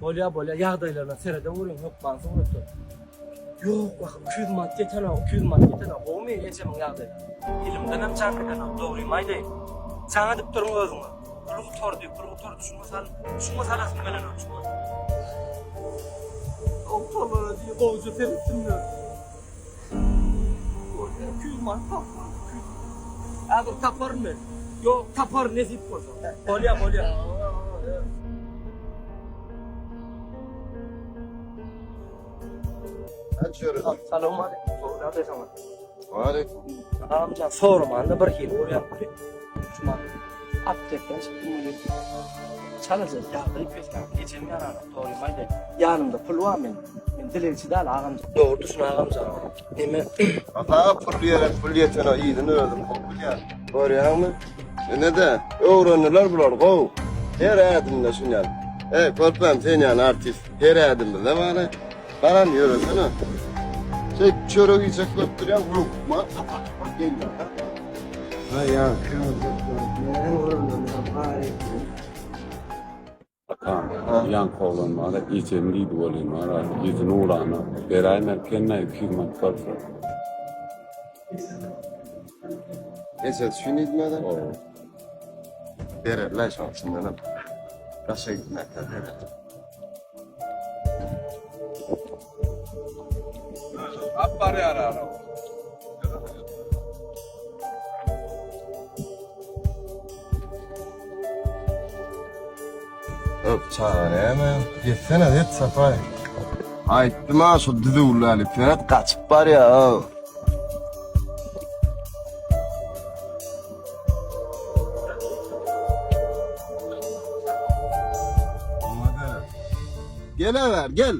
Bolýa bolýa ýagdaýlaryna seredeweriň hökman suratda. Ýok wah 200 manat ýetenok 200 manat ýetenok gowumy ejemiň ýagdaýlary. Dilimdenem jan gidenok dogrymy aýdaýyn. Jaň edip duruň özüňe. Pul gutardy pul gutardy şuňa sal şuňa salasym gelenok şuňa. Dogtorlara diý gowja seretsinler. Bolýa 200 manat tapman 200 manat. Häzir taparyn men. Ýok taparyn nesip bolsa. Bolýa bolýa. Salowmaleýkim. Ýagdaý Waleýkim. Agamjan soramanda bir hili bolýar. Şumat aptekden çykdym welin. Çalaja ýagdaý pes ejem ýaranok dogrymy aýdaýyn. Ýanymda pul bar men. Men dilegçi däl agamjan. Dogry düşün agamjan. Neme? Saňa pul gerek, pul ýetene yzyny özüň gowy bilýän. Görýäňmi? Ine-de, öwrendiler bular gowy. Her ädimde şunýaly. Eý, körpäm sen ýaly artist her ädimizde bar-a. Baran ýöresene. Şeý çörek iýjek bolup durýaň, lukma tapa-tapa gelýär. Aý, ýaňky Atam, ýaňky oglan bar-a, ejem diýdi welin bar-a, ýüzi nurana, beräýmerkenä 200 manat bolsa. Ejesi üçin diýdimi-de? Bererler şoň çyndanam. Daşa gitmezler bererler. Ap barýar ara. Öp çaga näme? Ýetsene, ýet Sapaý. Aýtdym-a şu düzüwläli seret gaçyp barýar. Gelewer, gel.